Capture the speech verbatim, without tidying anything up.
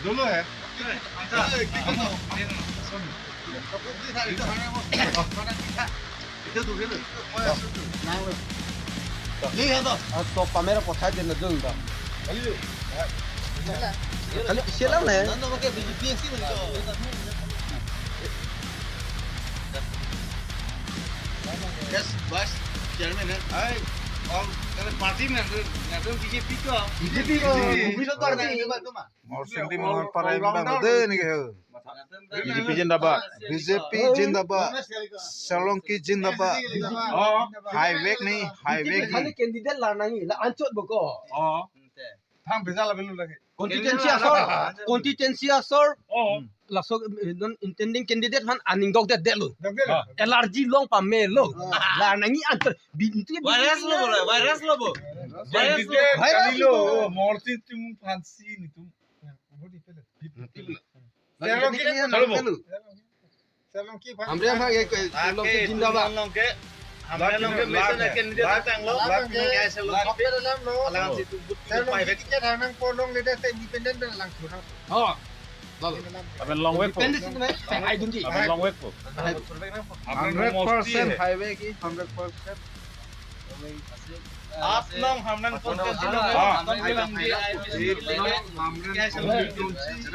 Dolo hai. Ato pamera pothai den dun da. Kali isi lang le. Yes, vice chairman hai. Ai, all, kali party mein, na to B J P ko. B J P ko. Morsing Timung Hoi Pareng bang de ni ke. B J P zindabad. B J P zindabad. Shalongki zindabad. Oh. Hai vek ni, hai vek ni. Khali candidate la nangji, la anchot boko. Oh. Thang bisa la belu lagi. Constituency asor, constituency asor. Oh. Laso, eh, non intending candidate aphan aning dokdetlo. Dokdet. Ah. Allergy long pamelo. Ah. La nangji anchot. Virus lo bo, virus lo bo. Virus lo. Virus lo. Morsing Timung aphansi netum. Vote ipelo. Ipelo. Shalongki, shalongki. Shalongki aphan. Hamren aphan ke, shalongki zindabad. Shalongki. Hamren along ke mesen candidate tanglo. Shalongki. Alang si tu but shalongki ticket hanang polong le de independent pen lang thurang. Oh. Lalu. Amen long way po. Independent pen, eh, I don't think. Amen long way po. Hundred percent highway ki, hundred percent. Aap nong hamren constituency nong. Ah. Hamren constituency.